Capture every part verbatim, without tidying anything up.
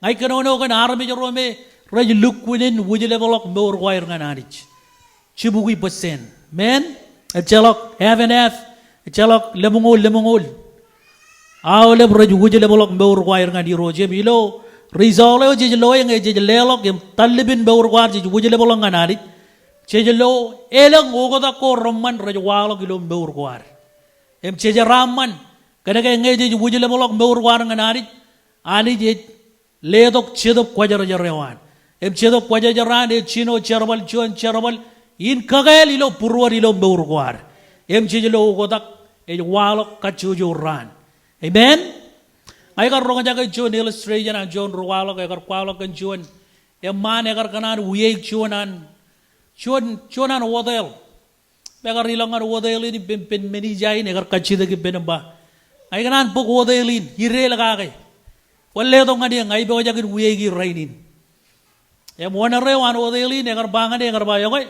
Ña ij kōnono kōn armej ro me rej lukkuun wūjlepḷọk mour ko aer ñan Anij. Jibukwi percent. Amen? Ejjeḷọk half and half. Ejjeḷọk lemñoul lemñoul. Aolep rej wūjlepḷọk mour ko aer ñan Irooj. Im ilo result eo jej loe ñe jej leḷọk im tallepin mour ko ad jej wūjlepḷọk ñan Anij, jej lo elōñ oktak ko reṃṃan rej waḷọk ilo mour ko ad. Im jej jeraaṃṃan kōnke ñe jej wūjlepḷọk mour ko ad ñan Anij, Anij ej letok Jetōb Kwōjarjar eo an. Im Jetōb Kwōjarjar an ej jino jerbal juon jerbal in kakāāl ilo būruod ilo mour ko ad. Im jej lo oktak ej waḷọk kajjojo raan. Amen? Ña ikar roñjake juon illustration an juon ri kwaḷọk ekar kwaḷọk kōn juon eṃṃaan ekar kōṇaan wiaik juon an, juon, juon an hotel. Im ekar ilọk ñan hotel in ippān, ippān manager in ekar kajjitōk ippān im ba, ña ikōṇaan bōk hotel in, ideḷọk kake. Kwōn letok ñan eō, ña ipojak in wiaiki rainin. Im owner eo an hotel in ekar ba ñan e, ekar ba, iọkwe,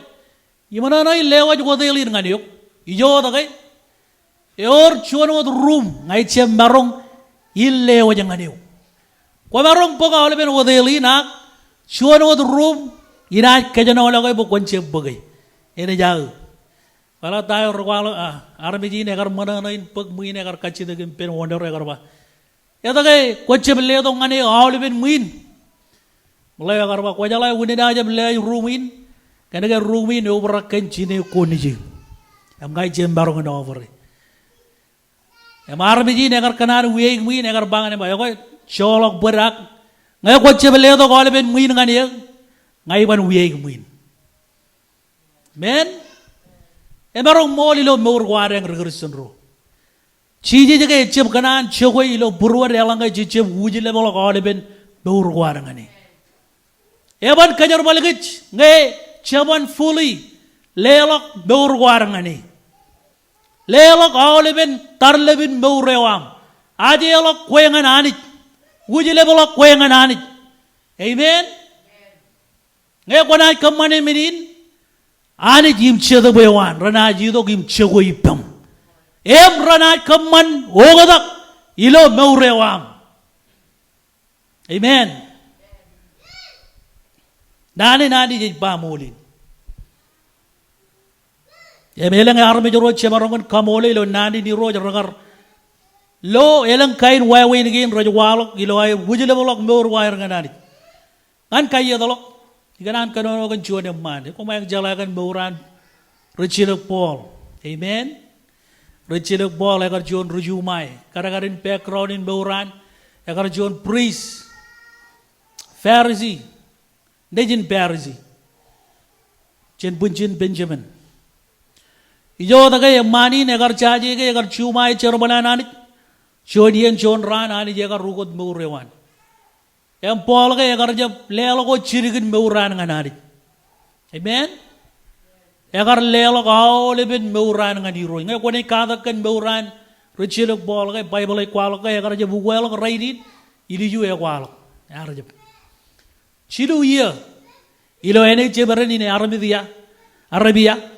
iṃōṇōṇō in lewōj hotel in ñan eok. Ijo tok ke? Ewōr juon wōt room ña ij jab maroñ in lewōj ñan eok. Kwōmaroñ bōk aolepen hotel in ak juon wōt room inaaj kōjenolọke bwe kwōn jab bōke. Enaaj aō. Kwōlo ta eo ri kwaḷọk, a, armej in ekar ṃōṇōṇō in bōk ṃwiin ekar kajjitōk ippān owner ekar ba, etke kwōj jab letok ñan eō aolepen ṃwiin? Meḷeḷe ekar ba, kwōjeḷā unin aō jab lewōj room in, kōnke room in eobrak kōn jine ko nejū. Im ña ij jab maroñ in offer e. Im armej in ekar kōṇaan wiaik ṃwiin, ekar ba ñan e ba, iọkwe, joḷọk bōd ak ñe kwōj jab letok aolepen ṃwiin ñan eō, ña iban wiaik ṃwiin. Amen? Emaroñ ṃool ilo mour ko ad ri Kūrjin ro. Jisōs ke ejab kōṇaan jokwe ilo būruod eḷaññe jej jab wūjlepḷọk aolepen mour ko ad ñan e. Eban kōjerbal kōj ñe jeban fully leḷọk mour ko ad ñan e. Leḷọk aolepen tarlepin mour eo aṃ. Ajeḷọk kwe ñan Anij. Wūjlepḷọk kwe ñan Anij. Amen? Ñe kwōnaaj kōṃṃane men in, Anij im Jetōb eo an renaaj itok im jokwe ippaṃ. Im renaaj kōṃṃan oktak ilo mour eo aṃ. Amen. Naan in Anij ej ba ṃool in. Im elōñ armej ro jemaroñ in kaṃoole ilo naan in Irooj rekar lo elōñ kain wāween kein rej waḷọk ilo aer wūjlepḷọk mour ko aer ñan Anij. Ñan kaiietḷọk, ikōṇaan kōnono kōn juon eṃṃaan. Koṃeañ jeḷā kōn mour an rijjilōk Paul. Amen. Rijjilōk Paul ekar juon ri juṃae. Kadkadin background in mour an, ekar juon priest, Pharisee, nejin Pharisee, jān bwijin Benjamin. Ijo tok ke eṃṃaan in ekar jaje ke ekar juṃae jerbal an Anij. Juon iien juon raan Anij ekar ukōt mour eo an. Im Paul ke ekar jab leḷọk wōt jidik in mour an ñan Anij. Amen. Ekar leḷọk aolepen mour an ñan Irooj. Ñe kwōnaaj katak kōn mour an rijjilōk Paul ke Baibōḷ ej kwaḷọk ke ekar jab ukeḷọk rainin, ilju ekwaḷọk. Ear jab jilu iiō ilo āne jemād in Arabia, Arabia.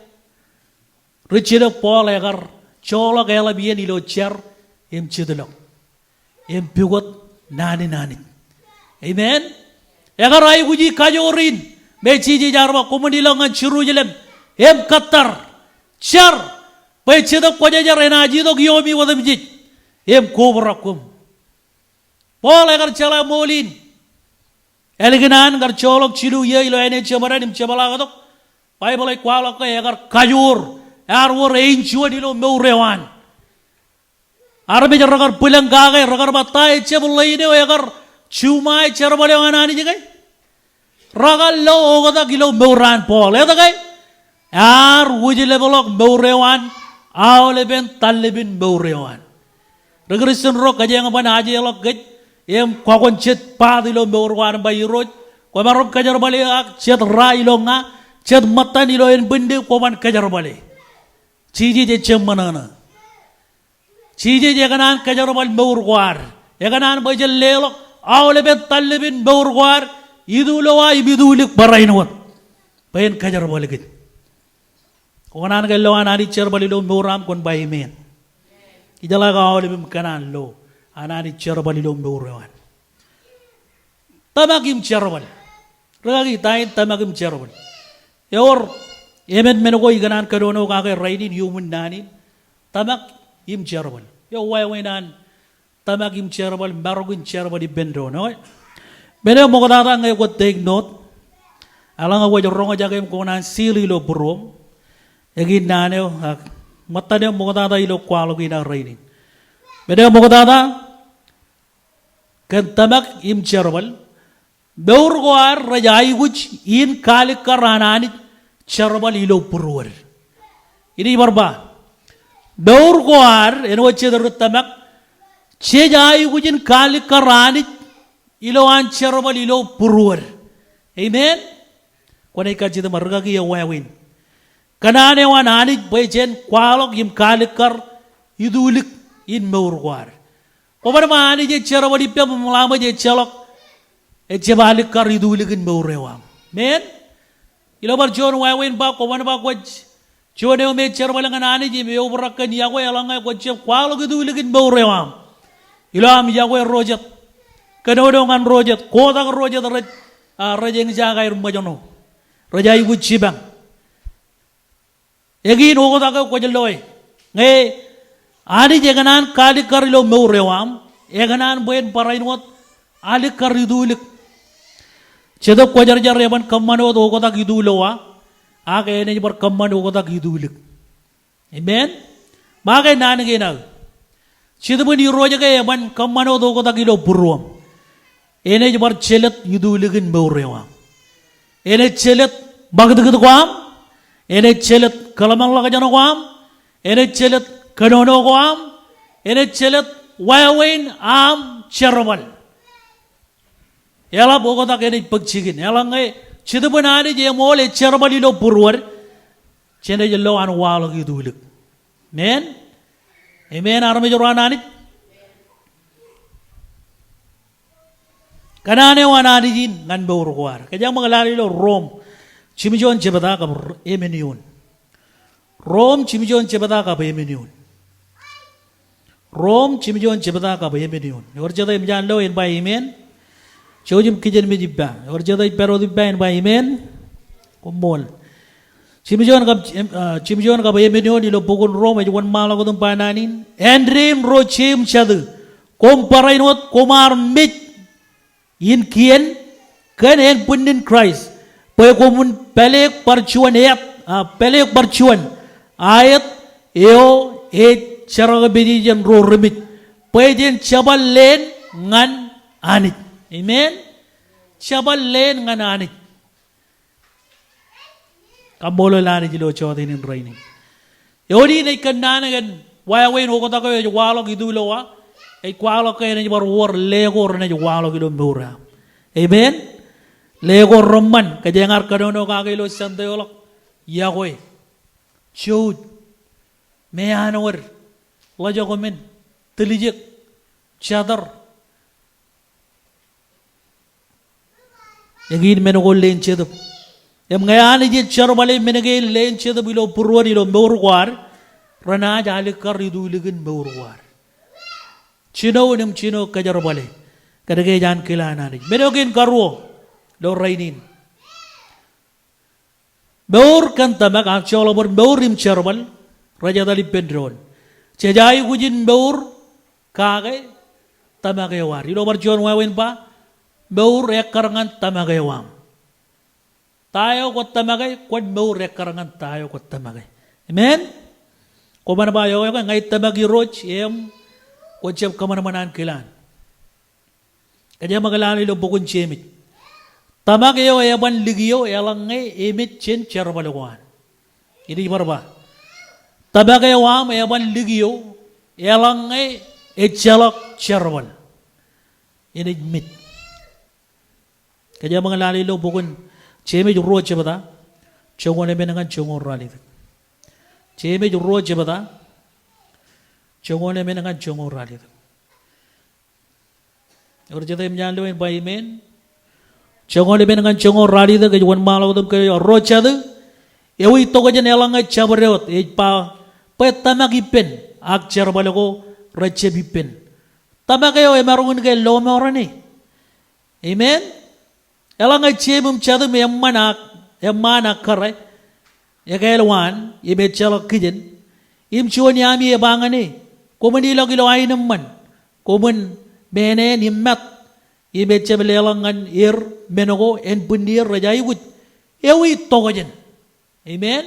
Rijjilōk Paul ekar joḷọk eḷap iien ilo jar im jitlọk im pukot naan in Anij. Amen. Ekar aikuji kajoor in me Jisōs ear ba, koṃwin ilọk ñan Jerusalem im kōttar, jar, bwe Jetōb Kwōjarjar enaaj itok iiōmi otemjej im kobrak koṃ. Paul ekar jeḷā ṃool in. Ālikin an kar joḷọk jilu iiō ilo āne jemād in im jepḷaaktok, Baibōḷ ej kwaḷọk ke ekar kajoor, ear wōr āinjuon ilo mour eo an. Armej rekar bwilōñ kake, rekar ba ta ejjab ḷein eo ekar juṃae jerbal eo an Anij ke? Rekar lo oktak ilo mour an Paul. Etke? Ear wūjlepḷọk mour eo an, aolepen tallepin mour eo an. Ri Kūrjin ro, kōjeañ ban ajeḷọk kōj im kwōkōn jet part ilo mour ko ad im ba, Irooj, kwōmaroñ kōjerbale ak jet ra ilo ña, jet ṃōttan ilo ānbwinne kwō ban kōjerbale. Jisōs ejjab ṃōṇōṇō. Jisōs ekōṇaan kōjerbal mour ko ad. Ekōṇaan bwe jen leḷọk aolepen tallepin mour ko ad, itulowa im itulik barāinwōt, bwe en kōjerbal kōj. Kwō kōṇaan ke lo an Anij jerbal ilo mour aṃ? Kwōn ba amen. Ijeḷā ke aolep im kōṇaan lo an Anij jerbal ilo mour eo an. Tōmak im jerbal. Rikaki, ta in tōmak im jerbal? Ewōr emān men ko ikōṇaan kōnono kake rainin iuṃwin naan in. Tōmak im jerbal. Eo wāween an tōmak im jerbal, marok in jerbal ippān doon, okay? Men eo ṃoktata ñe kwōj take note, eḷaññe kwōj roñjake im kwō kōṇaan seal ilo būruoṃ. Eñin naan eo, ak ṃōttan eo ṃoktata ilo kwaḷọk in aō rainin. Men eo ṃoktata, kōn tōmak im jerbal, mour ko ad rej aikuj in kaalikkar an Anij jerbal ilo būruod. Inaaj bar ba, mour ko ad, āinwōt jej ri tōmak, jej aikuj in kaalikkar Anij ilowaan jerbal ilo būruod. Amen? Kwōnaaj kajjitōk ṃōk, rikaki, eo wāween. Kōṇaan eo an Anij bwe jen kwaḷọk im kaalikkar itulik in mour ko ad. Kwōban ba Anij ej jerbal ippām im ḷak ṃōj ejjeḷọk, ejjab alikkar itulik in mour eo aṃ. Amen? Ilo bar juon wāween ba, kwōban ba kwōj juon eo me jerbal ñan Anij im eobrak kōn yokwe eḷaññe kwōjjab kwaḷọk itulik in mour eo aṃ. Ilo aṃ yokwe ro jet, kōnono ñan ro jet, kotak ro jet rej, a, rej eñjake aer ṃōjṇọ, rej aikuj jipañ. Eñin oktak eo kwōj loe. Ñe Anij ekōṇaan kaalikkar ilo mour eo aṃ, ekōṇaan bwe en barāinwōt alikkar itulik. Jetōb Kwōjarjar eban kōṃṃan wōt oktak itulowa, ak enaaj bar kōṃṃan oktak itulik. Amen? Make naan kein aō. Jetōb in Irooj ke eban kōṃṃan wōt oktak ilo būruōṃ. Enaaj bar jelōt itulik in mour eo aṃ. Enaaj jelōt ṃakūtkūt ko aṃ. Enaaj jelōt kōḷmānḷọkjeṇ ko aṃ. Enaaj jelōt kōnono ko aṃ. Enaaj jelōt wāween aṃ jerbal. Eḷap oktak enaaj bōk jikin. Eḷaññe Jetōb in Anij eṃool ej jerbal ilo būruod, jenaaj lo an waḷọk itulik. Amen? Amen, armej ro an Anij? Kōṇaan eo an Anij in ñan mour ko ad. Kōjeañ ṃōk lale ilo Rom, jimjuon jebta kab r-, emān eoon. Rom, jimjuon jebta kab emān eoon. Rom, jimjuon jebta kab emān eoon. Ewōr jet eo emōj an lo en ba amen. Jouj im kijenmej ippa. Ewōr jet eo ej pād wōt ippa en ba amen. Koṃṃool. Jimjuon kab, em, ah, jimjuon kab emān eoon ilo bok in Rom ej wōnṃaanḷọk wōt im ba naan in. Āindein ro jeim jatū, koṃ barāinwōt koṃ ar mej in kien kōn ānbwinnin Kraist, bwe koṃwin pāleik bar juon āt, a, pāleik bar juon aet eo ej jerakpeje jān ro remej, bwe jen jabal leen ñan Anij. Amen? Jabal leen ñan Anij. Kaṃṃoolol Anij ilo jota in rainin. Eo in ej kōnnaan kōn wāween oktak eo ej waḷọk itulowa, ej kwaḷọk ke enaaj bar wōr lee ko renaaj waḷọk ilo mour eo aṃ. Amen? Lee ko reṃṃan, kōjeañ ar kōnono kake ilo Sunday eo ḷọk, yokwe, jouj, meanwōd, ḷōjokmen, tiljek, jatōr, eñin men ko leen Jetōb. Im ñe Anij ej jerbale men kein leen Jetōb ilo būruod ilo mour ko ad, renaaj alikkar itulik in mour ko ad. Jinoin im jino kōjerbale kōn ke ej ankilaan Anij. Men eo kein karuo ilo rainin. Mour kōn tōmak, ak joḷọk bōd mour im jerbal, rej etal ippān doon. Jej aikuj in mour kake tōmak eo ad. Ilo bar juon wāween ba, mour ekkar ñan tōmak eo aṃ. Ta eo kwōj tōmake, kwōn mour ekkar ñan ta eo kwōj tōmake. Amen? Kwōban ba eo, eo ke ña ij tōmak Irooj, im kwōjab kōṃanṃan ankilaan. Kōjeañ ṃōk lale ilo bok in Jemes. Tōmak eo eban likio eḷaññe emej jān jerbal ko an. Inaaj bar ba, tōmak eo aṃ eban likio eḷaññe ejjeḷọk jerbal. Enaaj mej. Kōjeañ ṃōk lale ilo bok in Jemes ruo jebta, joñoul emān ñan joñoul ralitōk. Jemes ruo jebta, joñoul emān ñan joñoul ralitōk. Ewōr jet eo emōj an lo en ba amen. Joñoul emān ñan joñoul ralitōk ej wōnṃaanḷọk wōt im kōj ro jatū. Ewi tokjān eḷaññe jabdewōt ej ba bwe tōmak ippān ak jerbal ko rejjab ippān. Tōmak eo emaroñ in ke lọmọọr ṇe. Amen. Eḷaññe jeṃ im jatūṃ eṃṃan ak, eṃṃaan ak kōrā, ekāāl waan, im ejjeḷọk kijen, im juon iaami ej ba ñan e, koṃwin ilọk ilo aenōṃṃan, koṃwin meñeñ im mat, im ejjab leḷọk ñan er men ko en bwinnier rej aikuj, ewi tokjān? Amen?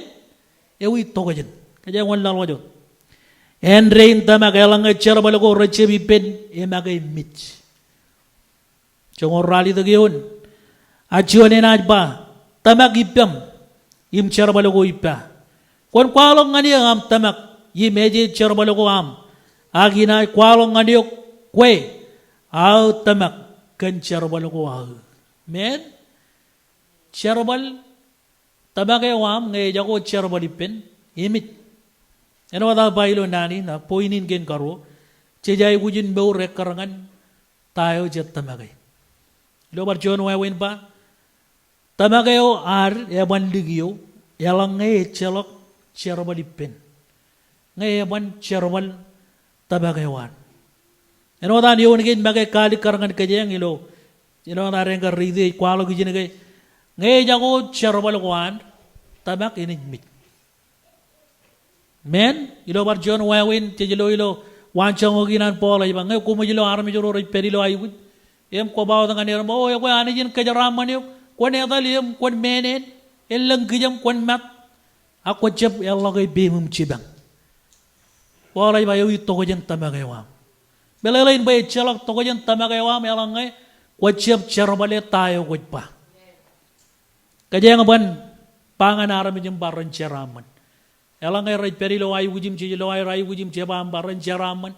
Ewi tokjān? Kōjeañ wōnlaḷḷọk wōt. Āindein tōmak eḷaññe jerbal ko rejjab ippān, emake mej. Joñoul ralitōk eoon. A juon enaaj ba, tōmak ippaṃ, im jerbal ko ippa. Kwōn kwaḷọk ñan eō aṃ tōmak, im eje jerbal ko aṃ. Ak inaaj kwaḷọk ñan eok, kwe, aō tōmak, kōn jerbal ko aō. Amen? Jerbal tōmak eo aṃ ñe ejako jerbal ippān, emej. Āinwōt aō ba ilo naan in, a point in kein karuo, jej aikuj in mour ekkar ñan ta eo jej tōmake. Ilo bar juon wāween ba, tōmak eo ad eban likio, eḷaññe ejjeḷọk jerbal ippān. Ñe eban jerbal tōmak eo an. Āinwōt an eoon kein make kaalikkar ñan kōjeañ ilo, āinwōt ad eñin kar riiti ej kwaḷọk ijin ke, ñe ejako jerbal ko an, tōmak enaaj mej. Amen? Ilo bar juon wāween, jej lo ilo waanjoñak in an Paul ej ba, ñe koṃij lo armej ro rej pād ilo aikuj, im kwō ba wōt ñan er, o, ekwe Anij in kōjeraaṃṃan eok, kwōn etal im kwōn meñeñ, elōñ kijeṃ, kwōn mat, ak kwō jab eḷḷọke peiṃ im jipañ. Paul ej ba ewi tokjān tōmak eo aṃ? Meḷeḷein bwe ejjeḷọk tokjān tōmak eo aṃ eḷaññe kwō jab jerbale ta eo kwōj ba. Kōjeañ ban ba ñan armej im ba ren jeraaṃṃan. Eḷaññe rej pād ilo aikuj im jej lo aer aikuj im je ba im ba ren jeraaṃṃan.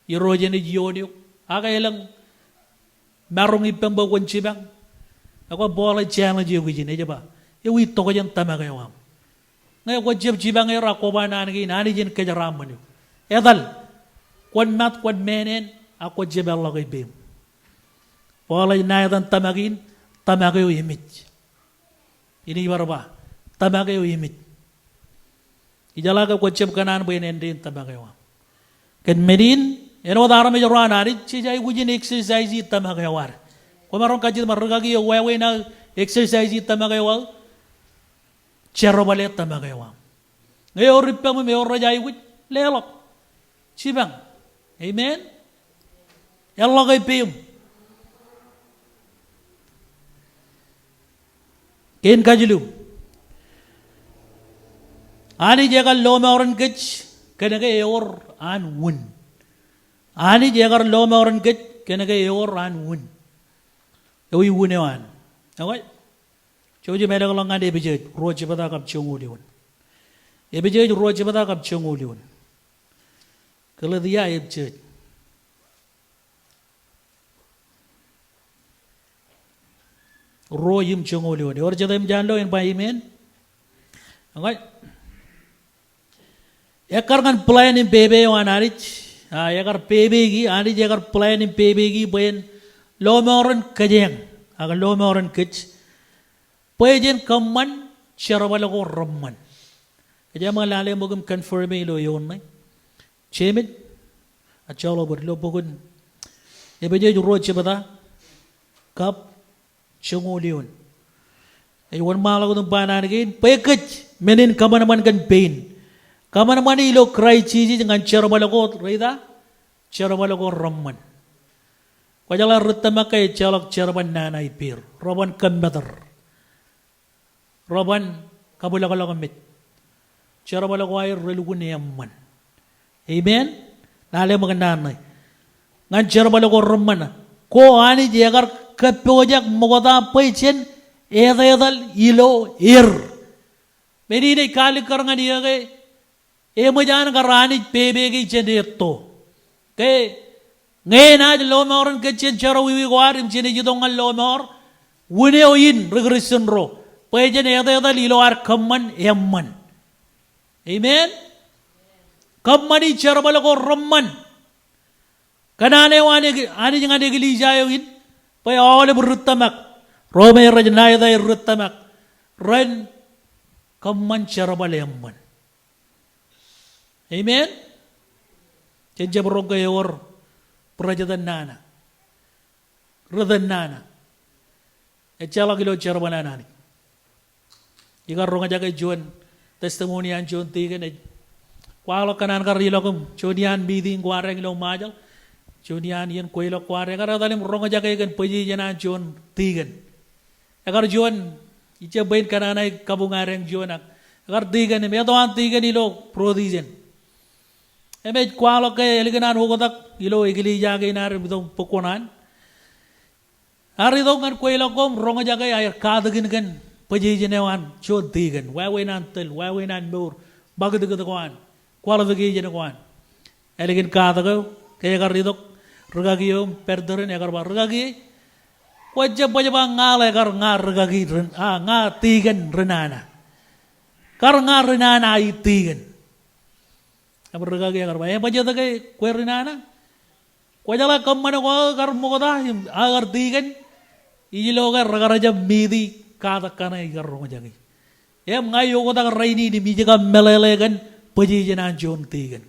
Irooj enaaj ioon eok. Ak elōñ maroñ ippaṃ bwe kwōn jipañ. Ekwe Paul ej challenge eok ijin, ej ba, ewi tokjān tōmak eo aṃ? Ñe kwō jab jipañ er ak kwō ba naan kein, Anij en kōjeraaṃṃan eok. Etal, kwōn mat, kwōn meñeñ, ak kwō jab eḷḷọke peiṃ. Paul ej ṇa etan tōmak in, tōmak eo emej. Inaaj bar ba, tōmak eo emej. Ijeḷā ke kwō jab kōṇaan bwe en āindein tōmak eo aṃ. Kōn men in, āinwōt armej ro an Anij, jej aikuj in exercise tōmak eo ad. Kwōmaroñ kajjitōk im rikaki eo wāween aō exercise tōmak eo aō, jerbale tōmak eo aṃ. Ñe ewōr ippaṃ im ewōr rej aikuj, leḷọk. Jipañ. Amen? Eḷḷọke peiṃ. Kein kajilu. Anij ekar lọmọọren kōj kōnke ewōr an wūn. Anij ekar lọmọọren kōj kōnke ewōr an wūn. Ewi wūn eo an? Okay. Jouj im elōkḷọk ñan Epesōs ruo jebta kab joñoul eoon. Epesōs ruo jebta kab joñoul eoon. Galetia epesōs. Ruo im joñoul eoon. Ewōr jet eṃōj an lo en ba amen? Okay. Ekkar ñan plan im pepe eo an Anij, a, ekar pepeiki, Anij ekar plan im pepeiki bwe en lọmọọren kōjeañ, ak lọmọọren kōj, bwe jen kōṃṃan jerbal ko reṃṃan. Kōjeañ ṃōk lale ṃōk im confirm e ilo eoon ṇe. Jemes, a joḷọk bōd ilo bok in Epesōs ruo jebta, kab joñoul eoon. Ej wōnṃaanḷọk wōt im ba naan kein, bwe kōj, men in kōṃanṃan kōn pein, kōṃanṃani ilo Kraist Jisōs ñan jerbal ko, reita? Jerbal ko reṃṃan. Kwōjeḷā ri tōmak ke ejjeḷọk jerbal nana ippāer. Reban kōmmatōr. Reban kabwilọklọk mej. Jerbal ko aer relukkuun eṃṃan. Amen? Lale ṃōk naan ṇe. Ñan jerbal ko reṃṃan. Ko Anij ekar kōppojak ṃokta bwe jen etetal ilo er. Men in ej kaalikkar ñan eō ke eṃōj an kar Anij pepe ke jen etto. Ke ñe enaaj lọmọọren kōj jān jerọwiwi ko ad im jenaaj itok ñan lọmọọr, wūn eo in ri Kristian ro, bwe jen etetal ilo ad kōṃṃan eṃṃan. Amen? Kōṃṃani jerbal ko reṃṃan. Kōṇaan eo an Anij ñan eklejia eo in, bwe aolep ri tōmak, ro me rej ṇa etaer ri tōmak, ren kōṃṃan jerbal eṃṃan. Amen? Jen jab roñ ke ewōr bwidej eo nana. Ri tōl nana. Ejjeḷọk ilo jerbal an Anij. Ikar roñjake juon testimony an juon tikōn ej kwaḷọk kōn an kar ilọk im juon iaan meeting ko ad eñ ilo Ṃajeḷ. Juon iaan iien kweilọk ko ad eñ, ekar etal im roñjake kōn position an juon tikōn. Ekar juon, ijjab bwe in kōṇaan aō kabuñ ad eñ juon ak ekar tikōn im eto an tikōn ilo position. Im ej kwaḷọk ke ālikin an oktak ilo eklejia kein ad im itok bōk kuṇaan. Ear itok ñan kweilọk ko im roñjake aer katakin kōn position eo an juon tikōn. Wāween an tōl, wāween an mour, ṃakūtkūt ko an, qualification ko an. Ālikin katak eo, ke ekar itok rūkaki eo im pād tōre in, ekar ba, "Rūkaki, kwōjjab baj ba ña ḷe kar ña rūkaki ri-, a, ña tikōn ri nana. Kar ña ri nana aō tikōn." Im rūkaki ekar ba, "Eṃōj etke kwe ri nana? Kwōjeḷā kōṃṃan ko aō kar ṃokta im aō kar tikōn? Ij lo ke rekar jab meet-i katak kaṇe ikar roñjake. Im ña ij oktak rainin im ij kab meḷeḷe kōn position an juon tikōn.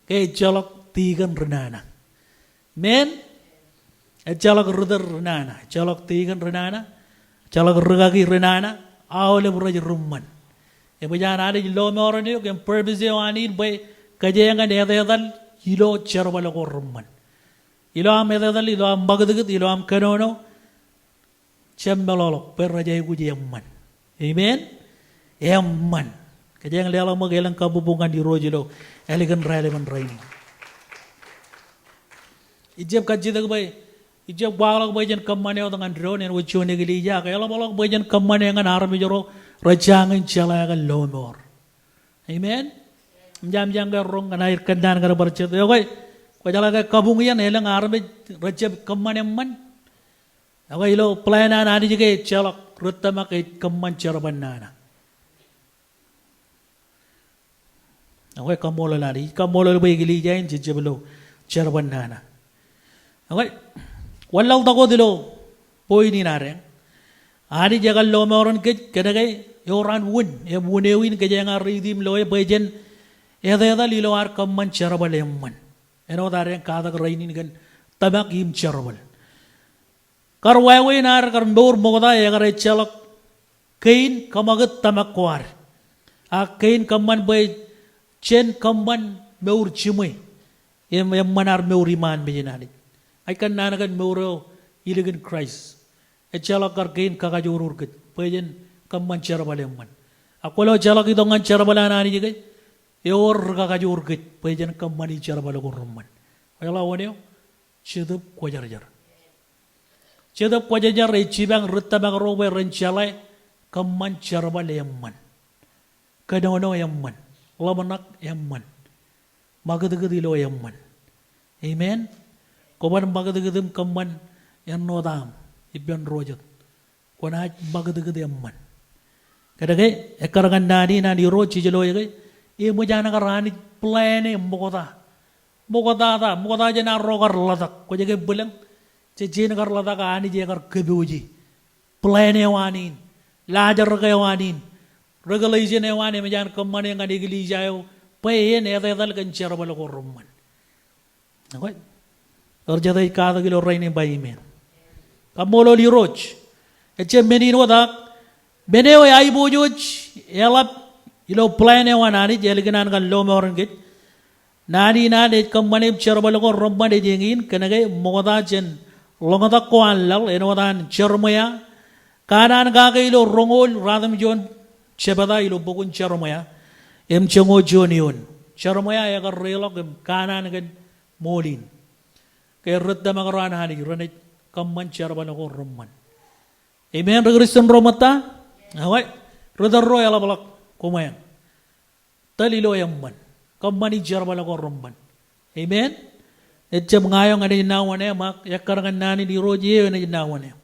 Ke ejjeḷọk tikōn ri nana." Amen. Ejjeḷọk ri tōl ri nana, ejjeḷọk tikōn ri nana, ejjeḷọk rūkaki ri nana, aolep rej ri ṃṃan. Eṃōj an Anij lọmọọren eok im purpose eo an in bwe kōjeañ en etetal ilo jerbal ko reṃṃan. Ilo aṃ etetal, ilo aṃ ṃakūtkūt, ilo aṃ kōnono, jab meḷọkḷọk bwe rej aikuj eṃṃan. Amen? Eṃṃan. Kōjeañ leḷọk ṃōk elōñ kabbokbok ñan Irooj ilo ālikin raelepen rainin. Ijjab kajjitōk bwe, ijjab kwaḷọk bwe jen kōṃṃane wōt ñan doon, āinwōt juon eklejia, ak eḷapḷọk bwe jen kōṃṃane ñan armej ro rej jañin jeḷā kōn lọmọọr. Amen? Im jañjañ ke roñ ñan aer kōnnaan kar bar jet. Ekwe, kwōjeḷā ke kabuñ iien elōñ armej rejjab kōṃṃan eṃṃan? Ekwe, ilo plan an Anij ke ejjeḷọk ri tōmak ej kōṃṃan jerbal nana. Ekwe, kaṃṃoolol Anij, kaṃṃoolol bwe eklejia in jejjab lo jerbal nana. Ekwe, wanlaḷtak wōt ilo point in ad eñ. Anij ekar lọmọọren kōj kōnke ewōr an wūn, im wūn eo in kōjeañ ar riiti im loe bwe jen etetal ilo ad kōṃṃan jerbal eṃṃan. Āinwōt ad eñ katak rainin kōn tōmak im jerbal. Kar wāween ad kar mour ṃokta ekar ejjeḷọk kein kōṃakūt tōmak ko ad. Ak kein kōṃṃan bwe jen kōṃṃan mour jiṃwe im eṃṃan ad mour iṃaan mejān Anij. Ij kōnnaan kōn mour eo ilikin Kraist. Ejjeḷọk kar kein kakajoor kōj bwe jen kōṃṃan jerbal eṃṃan. Ak kwōlo ejjeḷọk itok ñan jerbal an Anij ke ewōr ri kakajoor kōj bwe jen kōṃṃani jerbal ko reṃṃan. Kwōjeḷā wōn eo? Jetōb Kwōjarjar. Jetōb Kwōjarjar ej jipañ ri tōmak ro bwe ren jeḷā kōṃṃan jerbal eṃṃan. Kōnono eṃṃan. Ḷōmṇak eṃṃan. Ṃakūtkūt ilo eṃṃan. Amen. Kwōban ṃakūtkūt im kōṃṃan āinwōt aṃ ippān ro jet. Kwōnaaj ṃakūtkūt eṃṃan. Kōnke ekkar ñan naan in an Irooj jej lo ke eṃōj an kar Anij plan e ṃokta. Ṃokta ta, ṃokta jān arro kar ḷotak. Kwōj ke bwilōñ? Jej jañin kar ḷotak, Anij ekar kōpooje plan eo an in, laajrak eo an in, regulation eo an eṃōj an kōṃṃane ñan eklejia eo bwe en etetal kōn jerbal ko reṃṃan. Ekwe, ewōr jet ej katak ilo rainin ba amen. Kaṃṃoolol Irooj. Ejjab men in wōt ak men eo eaiboojoj eḷap ilo plan eo an Anij ālikin an kar lọmọọren kōj. Naan in an ej kōṃṃane im jerbal ko reṃṃan ej eñin kōnke ṃokta jān ḷōñtak ko an laḷ āinwōt an Jeremiah. Kanaan kake ilo roñoul ruatimjuon jebta ilo bok in Jeremiah im joñoul juon eoon. Jeremiah ekar reḷọk im kanaan kōn ṃool in. Ke ri tōmak ro an Anij renaaj kōṃṃan jerbal ko reṃṃan. Amen, ri Kristian ro ṃōtta? Ekwe, ri tōl ro eḷapḷọk koṃeañ. Tōl ilo eṃṃan. Kōṃṃani jerbal ko reṃṃan. Amen? Ejjab ña eo ñan ej naan eo, ak ekkar ñan naan in Irooj eo enaaj naan eo.